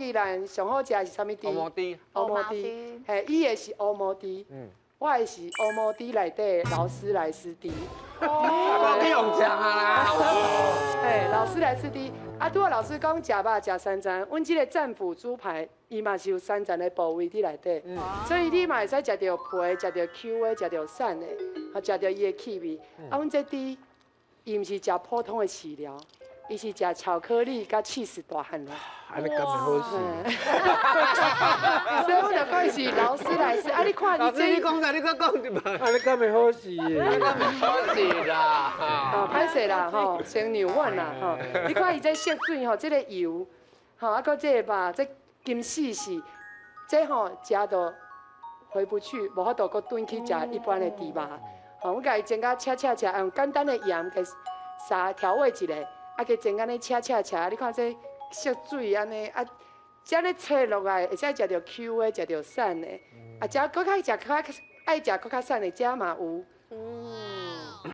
宜蘭上好食是啥物豬？烏毛豬。烏毛豬。嘿，伊的是烏毛豬。我的是烏毛豬內底勞斯萊斯豬。哦，你用食啊啦！嘿，勞斯萊斯豬。啊，拄仔老師講食肉食三層，阮這個戰斧豬排，伊嘛是有三層的部位佇內底，所以你嘛會使食著皮，食著 Q 的，食著散的，啊，食著伊的氣味。啊，阮這豬，伊毋是食普通的飼料，伊是食巧克力佮起司大漢的。按呢敢會好勢？所以我就講是勞斯萊斯。啊，你看老師你講啥？你閣講一擺。按呢敢會好勢？好勢啦！哦，歹勢啦吼，先讓阮啦吼。你看伊這色水吼，這個油，吼啊，閣這個肉，這金絲絲，這吼食到回不去，無法度閣轉去食一般的豬肉。吼，阮共伊煎甲切切切，用簡單的鹽給撒調味一下，啊，給煎按呢切切切，你看這色水按呢啊，這呢切落來會使食著 Q 的，食著散的，啊，食閣較食較愛食閣較散的，這嘛有。